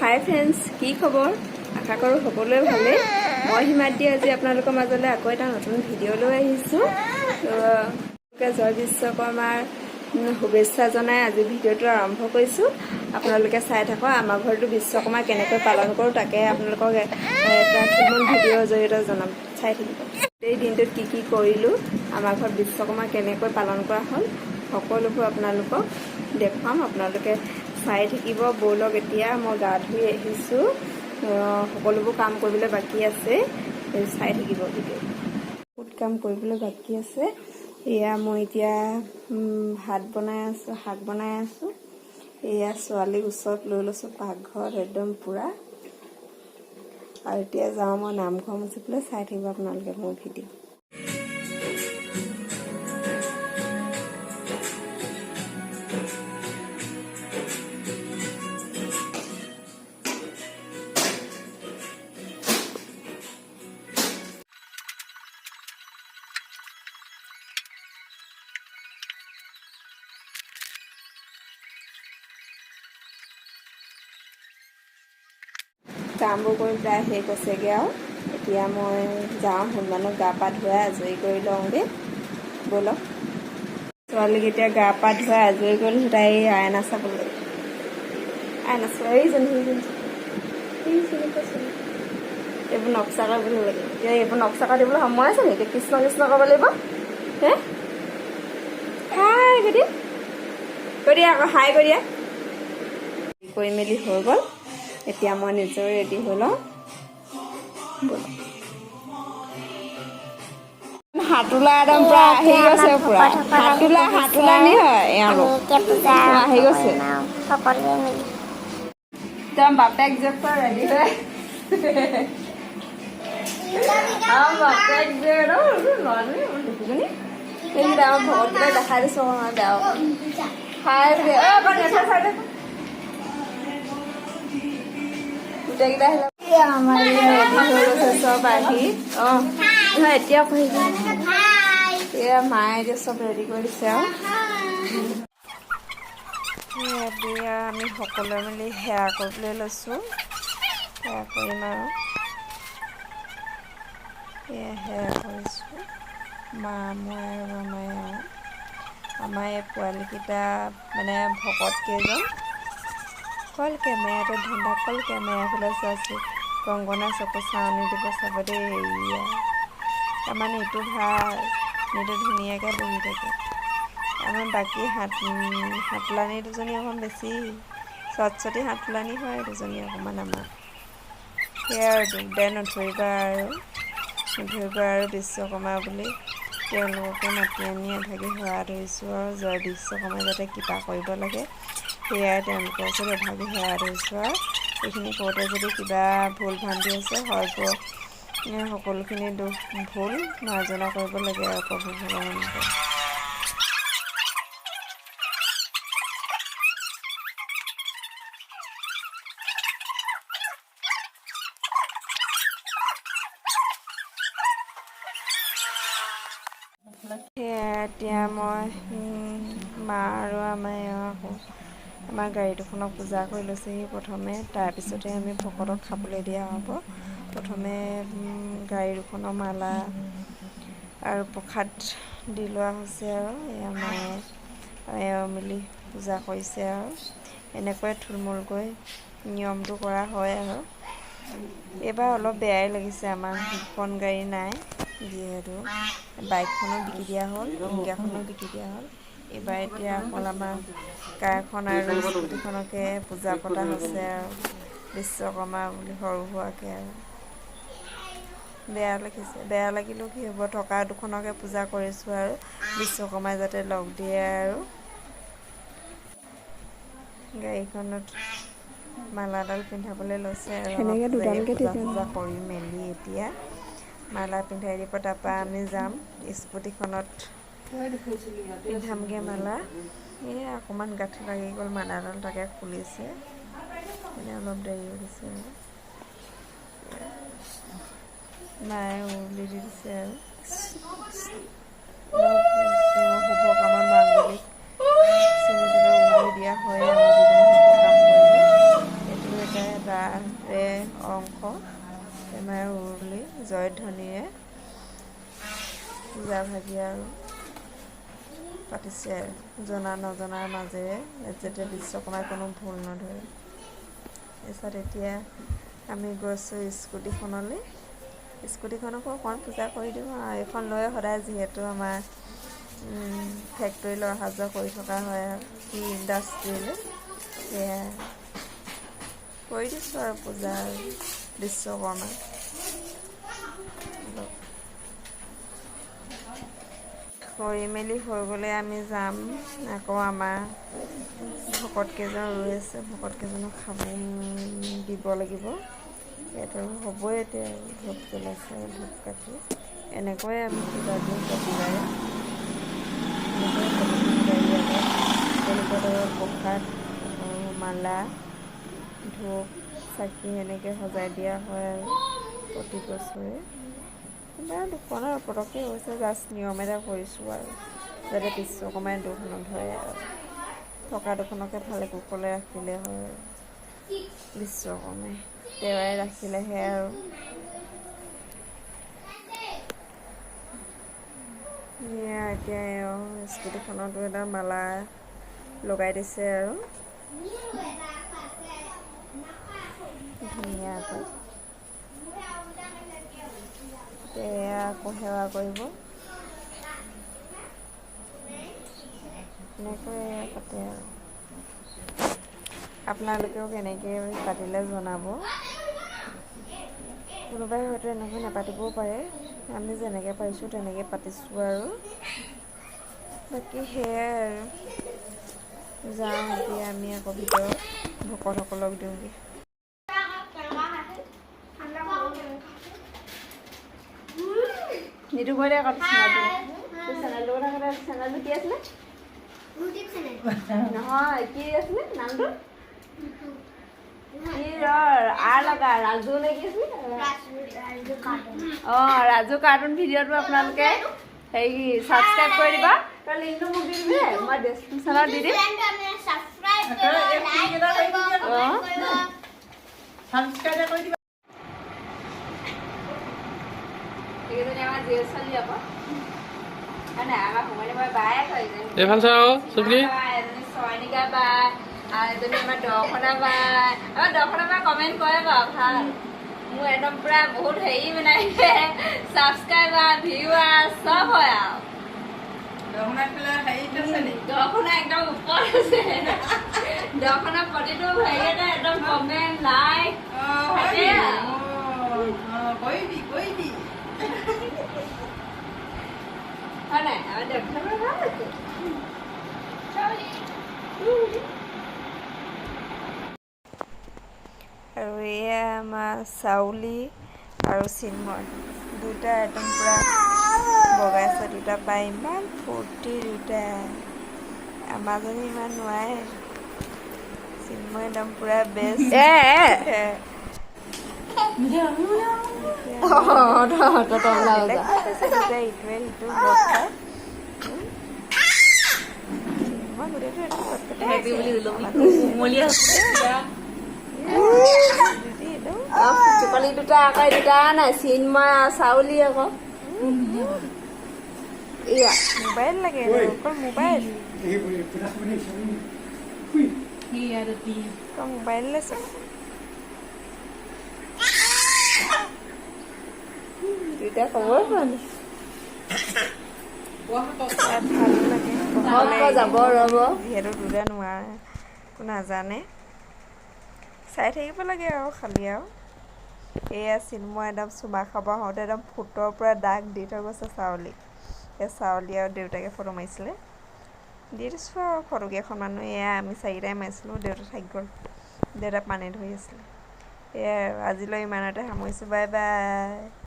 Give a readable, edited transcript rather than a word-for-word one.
হাই friends, কি খবৰ? আশা কৰোঁ সকলোৱে ভালেই। মই হিমাদ্ৰী, আজি আপোনালোকৰ মাজলৈ আকৌ এটা নতুন ভিডিঅ' লৈ আহিছোঁ। তো জয় বিশ্বকৰ্মাৰ শুভেচ্ছা জনাই আজি ভিডিঅ'টো আৰম্ভ কৰিছোঁ। আপোনালোকে চাই থাকক, আমাৰ ঘৰতো বিশ্বকৰ্মা কেনেকৈ পালন কৰোঁ, তাকে আপোনালোকক এটা থুলমূল ভিডিঅ'ৰ জৰিয়তে জনাম। চাই থাকিব। এই দিনটোত কি কি কৰিলোঁ, আমাৰ ঘৰত বিশ্বকৰ্মা কেনেকৈ পালন কৰা হ'ল, সকলোবোৰ আপোনালোকক দেখুৱাম। আপোনালোকে চাই থাকিব। ব'লক, এতিয়া মই গা ধুই আহিছোঁ। সকলোবোৰ কাম কৰিবলৈ বাকী আছে। এই চাই থাকিব ভিডিঅ'। বহুত কাম কৰিবলৈ বাকী আছে। এয়া মই এতিয়া ভাত বনাই আছোঁ, শাক বনাই আছোঁ। এয়া ছোৱালীক ওচৰত লৈ লৈছোঁ, পাকঘৰত একদম পূৰা। আৰু এতিয়া যাওঁ মই নামঘৰ মুচিবলৈ। চাই থাকিব আপোনালোকে মোৰ ভিডিঅ'। কামবোৰ কৰি প্ৰায় শেষ হৈছেগৈ আৰু এতিয়া মই যাওঁ, হনুমানক গা পা ধুৱাই আজৰি কৰি লওঁগৈ। ব'লক। ছোৱালীক এতিয়া গা পা ধুৱাই আজৰি কৰি লৈছোঁ। তাই আইনা চাবলৈ, আইনা চোৱা। এইজনী, সেইজনী, সেইজনী কৈছে। এইবোৰ নক্সা কৰিবলৈ লাগে। এতিয়া এইবোৰ নক্সা কৰি দিবলৈ সময় আছে নেকি? কৃষ্ণ কৃষ্ণ ক'ব লাগিব। হে, হাই কৰি দিয়া, কৰি দিয়া আকৌ, হাই কৰি দিয়া। কৰি মেলি হৈ গ'ল। এতিয়া মই নিজেও ৰেডি হৈ লওঁ। ব'লক। সাতোলা একদম পুৰা আহি গৈছে, পুৰা সাতোলা সাতোলা নি হয় এওঁলোক। এতিয়া পূজা আহি গৈছে। কৰিম আৰু সকলোৱে মিলি। একদম বাপেক জীয়েক পুৰা ৰেডি হৈ, বাপেক জীয়েক একদম। ল'ৰাজনী দেখিছনি? সেইকেইটা আমাৰ ভকতকেইটাক দেখাই দিছো অকণমান। বেয়া হাই বুলি। অ, অকণ এফালে চাই দে। গোটেইকেইটা আহিলে ৰেডি হৈ গৈছে চব আহি। অ নহয়, এতিয়া আহিছে। এয়া মায়ে এতিয়া চব ৰেডি কৰি দিছে। আৰু এতিয়া আমি সকলোৱে মিলি সেৱা কৰিবলৈ লৈছোঁ। সেৱা কৰিম আৰু এয়া সেৱা কৰিছোঁ, মা, মই আৰু আমাৰ এওঁ। আমাৰ এই পোৱালিকেইটা, মানে ভকত কেইজন। কল কেমেৰাটো ধন্দা, কল কেমেৰা ফালে চাইছোঁ। কংগনা চকু চাৱনি দিব, চাব দেই। এয়া আমাৰ এইটো ভাল, এইটো ধুনীয়াকৈ বহি থাকে। আমাৰ বাকী সাতোলানী দুজনী অকণ বেছি চটচটি সাতোলানী হয় দুজনী অকণমান আমাৰ। সেয়াই আৰু দুখ দে নধৰিবা আৰু নধৰিবা আৰু বিশ্বকৰ্মা বুলি তেওঁলোককে মাতি আনি এভাগি সেৱা ধৰিছোঁ। আৰু জয় বিশ্বকৰ্মাই যাতে কৃপা কৰিব লাগে, সেয়াই তেওঁলোকৰ ওচৰত এভাগি সেৱা ধৰিছোঁ। আৰু এইখিনি কওঁতে যদি কিবা ভুল ভ্ৰান্তি হৈছে, হয়তো সকলোখিনি দোষ ভুল মাৰ্জনা কৰিব লাগে আৰু প্ৰভু ভগৱানক। সেয়া এতিয়া মই, মা আৰু আমাৰ এওঁ আকৌ আমাৰ গাড়ী দুখনক পূজা কৰি লৈছেহি প্ৰথমে। তাৰপিছতে আমি ভকতক খাবলৈ দিয়া হ'ব। প্ৰথমে গাড়ী দুখনৰ মালা আৰু প্ৰসাদ দি লোৱা হৈছে। আৰু এয়া মায়ে এওঁ মিলি পূজা কৰিছে। আৰু এনেকুৱাই থুলমূলকৈ নিয়মটো কৰা হয়। আৰু এইবাৰ অলপ বেয়াই লাগিছে, আমাৰ দুখন গাড়ী নাই। যিহেতু বাইকখনো বিকি দিয়া হ'ল, ইনকাখনো বিকি দিয়া হ'ল। এইবাৰ এতিয়া অকল আমাৰ কাৰখন আৰু স্কুটিখনকে পূজা পতা হৈছে আৰু বিশ্বকৰ্মা বুলি সৰু সুৰাকৈ। আৰু বেয়া লাগিছে। বেয়া লাগিলেও কি হ'ব, থকা দুখনকে পূজা কৰিছোঁ আৰু বিশ্বকৰ্মাই যাতে লগ দিয়ে। আৰু গাড়ীখনত মালাডাল পিন্ধাবলৈ লৈছে আৰু আমাৰ সেনেকে পূজাৰীয়ে দুডালকে পূজা দি চূজা কৰি মেলি এতিয়া মালা পিন্ধাই দিব। তাৰপৰা আমি যাম, স্কুটিখনত পিন্ধামগৈ মালা। এই অকণমান গাঁঠি লাগি গ'ল মালাডাল, তাকে খুলিছে, মানে অলপ দেৰি হৈছে। আৰু মায়ে উৰুলি দি দিছে। আৰু শুভ কামত মাংগলিক চেনি জলৰ উৰুলি দিয়া হয় আমি যিকোনো শুভ কাম কৰিলে। সেইটো এটা তাৰে অংশ আমাৰ উৰুলি জয়ধ্বনিৰে পূজা ভাগি আৰু পাতিছে, জনা নজনাৰ মাজেৰে, যাতে বিশ্বকৰ্মাই কোনো ভুল নধৰে। তাৰপিছত এতিয়া আমি গৈছোঁ স্কুটিখনলৈ। স্কুটিখনকো অকণমান পূজা কৰি দিওঁ আৰু এইখন লৈ সদায় যিহেতু আমাৰ ফেক্টৰীলৈ অহা যোৱা কৰি থকা হয় আৰু কি ইণ্ডাষ্ট্ৰীলৈ, সেয়া কৰি দিছোঁ আৰু পূজা আৰু বিশ্বকৰ্মা অলপ কৰি মেলি হৈ গ'লে আমি যাম। আকৌ আমাৰ ভকত কেইজন ৰৈ আছে, ভকত কেইজনক খাব দিব লাগিব। সেইটো হ'বই এতিয়া। ধূপ জ্বলাইছে, ধূপ কাঠি। এনেকৈয়ে আমি পূজা দিওঁ প্ৰতিবাৰে, এনেকৈয়ে প্ৰতিখন গাড়ী আগত তেওঁলোকৰ প্ৰসাদ, মালা, ধূপ, চাকি এনেকৈ সজাই দিয়া হয় আৰু প্ৰতি বছৰে। কিবা দুখন আৰু পটককৈ হৈছে, জাষ্ট নিয়ম এটা কৰিছোঁ আৰু যাতে বিশ্বকৰ্মাই দোষ নধৰে আৰু থকা দুখনকে ভালে কুশলে ৰাখিলে হয় আৰু বিশ্বকৰ্মাই তেওঁৱাই ৰাখিলেহে আৰু। এয়া এতিয়া এওঁ স্কুটিখনতো এটা মালা লগাই দিছে আৰু ধুনীয়াকৈ। এতিয়া আকৌ সেৱা কৰিব, এনেকৈ পাতে আৰু। আপোনালোকেও কেনেকৈ পাতিলে জনাব। কোনোবাই হয়তো এনেকৈ নাপাতিবও পাৰে, আমি যেনেকৈ পাৰিছোঁ তেনেকৈ পাতিছোঁ আৰু। বাকী সেয়াই আৰু। যাওঁ এতিয়া আমি আকৌ ভিতৰত ভকতসকলক দিওঁগৈ। নিতু কৈ দে আকৌ চেনেলটো কথা ক'লে। চেনেলটো কি আছিলে? নহয়, কি আছিলে নামটো? কি ৰ আৰ লগা ৰাজু নে কি আছিলে? অঁ, ৰাজু কাৰ্টুন ভিডিঅ'টো আপোনালোকে হেৰি ছাবস্ক্ৰাইব কৰি দিবা। তই লিংকটো মোক দি দিবি, মই ডেছক্ৰিপশ্যনত দি দিম। অঁ, এইকেইজনী আমাৰ জীয়েক ছোৱালী আকৌ। হয় নাই? আমাৰ সোমাই বায়েক হয়। এইফালে চাওঁ চুমকি। এজনী চয়নিকা বাই আৰু এজনী আমাৰ দৰ্শনা বাই। আমাৰ দৰ্শনা বাই কমেণ্ট কৰে বাৰু ভাল। মোৰ একদম পুৰা বহুত হেৰি মানে ছাবস্ক্ৰাইবাৰ, ভিউৱাৰ চব হয় আৰু। দৰ্শনা একদম ওপৰত আছে। দৰ্শনা প্ৰতিটো হেৰিয়তে একদম কমেণ্ট, লাইক থাকে আৰু। হয় নাই? আমাৰ দৰ্শনা বাই ভাল আছে। আৰু এয়া আমাৰ চাউলি আৰু চিন্ময় দুটা একদম পূৰা বগাইছে। দুটা পাই ইমান ফূৰ্তি দুটা। আমাৰজনী ইমান নোৱাৰে, চিন্ময় একদম পূৰা বেষ্ট। দুটা ইটোৱে সিটো লগ খাই। চিন্ময় গোটেইটো একদম চটফটাই আছে। চুপালি দুটা আকৌ দুটা নাই, চিন্ময় আৰু চাউলি আকৌ। এয়া মোবাইল লাগে, অকল মোবাইল, মোবাইল লৈছে। দুইটা খবৰ পোৱা নাই। ভালো লাগে যাব ৰ'ব, যিহেতু দুটা নোৱাৰে, একো নাজানে, চাই থাকিব লাগে আৰু খালি আৰু। এয়া চিন্ময় একদম চুমা খাব হওঁতে একদম ফুটৰ পৰা দাগ দি থৈ গৈছে চাউলি। এই চাউলি আৰু দেউতাকে ফটো মাৰিছিলে, দি দিছোঁ আৰু ফটো কেইখনমানো। এয়া আমি চাৰিটাই মাৰিছিলোঁ, দেউতা থাকি গ'ল, দেউতা পানী ধৰি আছিলে। এয়াই আৰু আজিলৈ ইমানতে সামৰিছোঁ। Bye bye.